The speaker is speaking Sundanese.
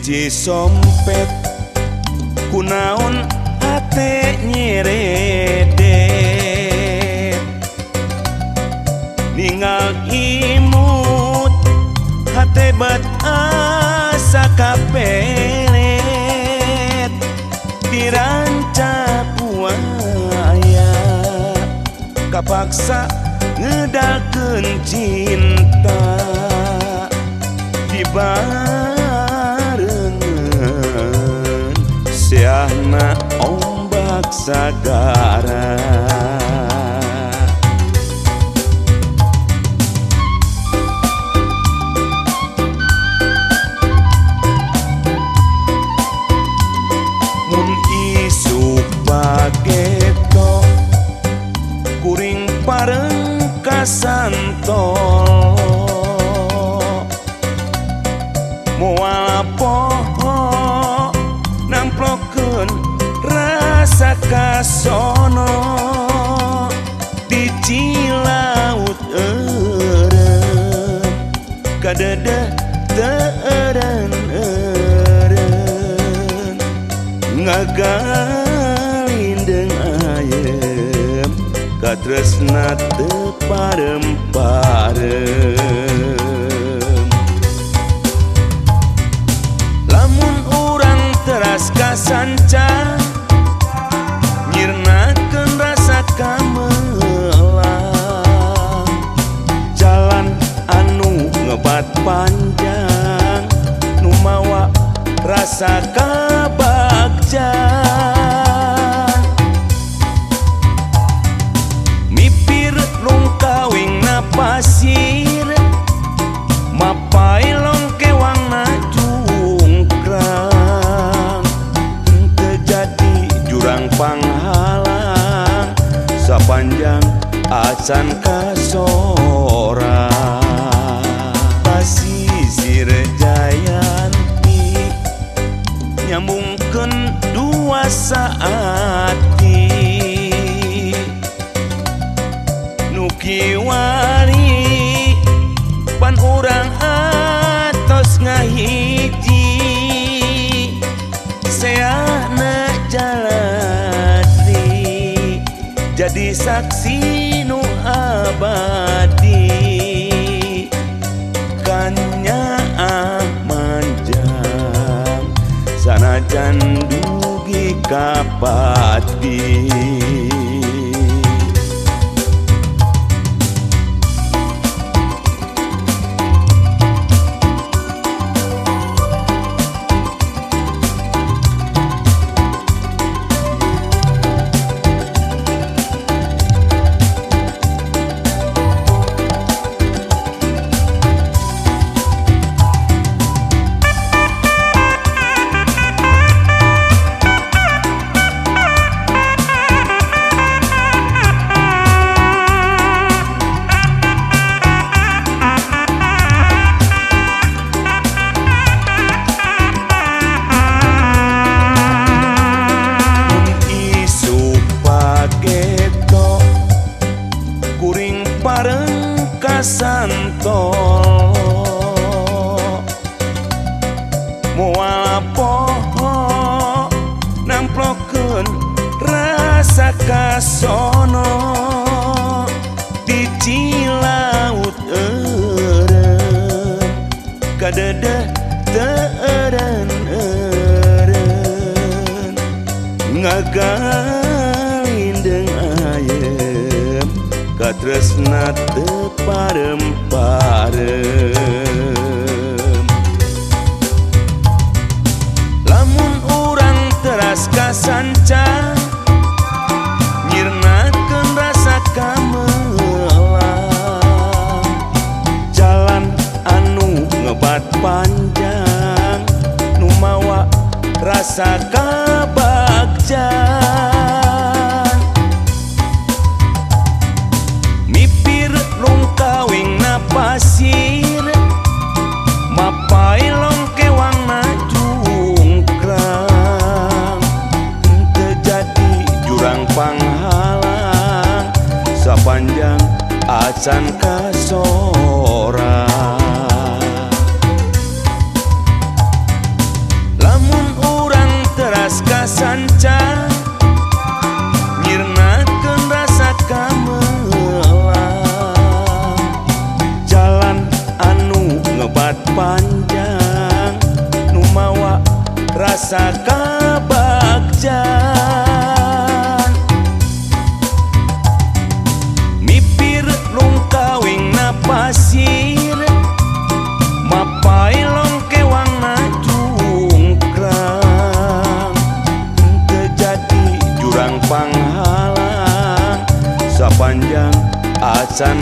Cisompet kunaon hate nyeredet ningal imut hate bat asa kapelet dirancak buaya kapaksa ngedalkeun cinta di seahna ombak sagara. Mun isuk bageto kuring pareng ka santolo moal poho namplokeun rasa kasono di Cilaut eureun kadedeh teu eureun-eureun ngagalindeng ayem katresna teu parem-parem. Teras kasanca nyirnakeun rasa kamelang jalan anu ngebat panjang nu mawa rasa kabagjan mipir lungkawingna pasir mapai longkewangna jungkrang jurang panghalang sapanjang acan kasora. Pasisir Jayanti nyambungkeun dua saati nu kiwari pan urang atos ngahiji seahna jaladri jadi saksi nu abadi kanyaah manjang sanajan dugi ka pati. Santolo moal poho namplokeun rasa kasono di Cilaut eureun kadedeh teu eureun-eureun ngagalindeng ayem katresna teu parem-parem. Lamun urang teras teras kasanca nyirnakeun rasa kamelang. Jalan anu ngebat panjang nu mawa rasa kabagjan. Mipir lungkawingna pasir mapai longkewangna jungkrang. Henteu jadi jurang panghalang sapanjang acan kasora. Lamun urang teras kasanca nyirnakeun rasa kamelang. Jalan anu ngebat panjang nu mawa rasa kabagjan. Mipir lungkawingna pasir mapai longkewangna jungkrang. Henteu jadi jurang panghalang sapanjang acan.